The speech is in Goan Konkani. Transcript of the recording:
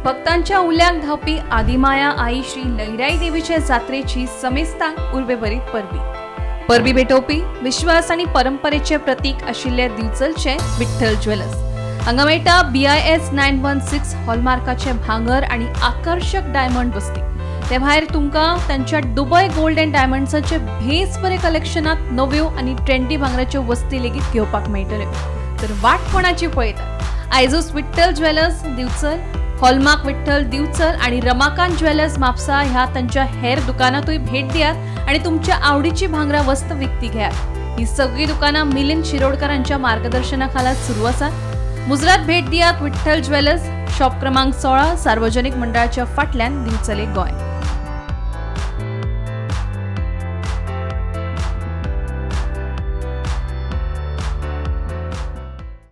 भक्तांच्या उल्याक धांवपी आदिमाया आई श्री लईराई देवीच्या जात्रेची समेस्तांक उर्बेभरीत परबी. परबी भेटोवपी विश्वास आनी परंपरेचे प्रतीक आशिल्ले दिवचलचे विठ्ठल ज्वेलर्स. हांगा मेळटा बीआयएस 916 हॉलमार्काचे भांगर आनी आकर्शक डायमंड वस्ती. ते भायर तुमकां तांच्या दुबय गोल्ड अँड डायमंड्साचे भेस बरे कलेक्शनात नव्यो आनी ट्रेंडी भांगराच्यो वस्ती लेगीत घेवपाक मेळटल्यो. तर वाट कोणाची पळयतात? आयजूच विठ्ठल ज्वेलर्स दिवचल, हॉलमार्क विठ्ठल दिवचल आणि रमाकांत ज्वेलर्स म्हापसा ह्या तांच्या हेर दुकानातूय भेट दियात आणि तुमच्या आवडीची भांगरा वस्त विकती घेयात. ही सगळी दुकानां मिलिंद शिरोडकरांच्या मार्गदर्शनाखाला सुरू आसात. मुजरात भेट दियात विठ्ठल ज्वेलर्स, शॉप क्रमांक 16, सार्वजनिक मंडळाच्या फाटल्यान, दिवचले, गोंय.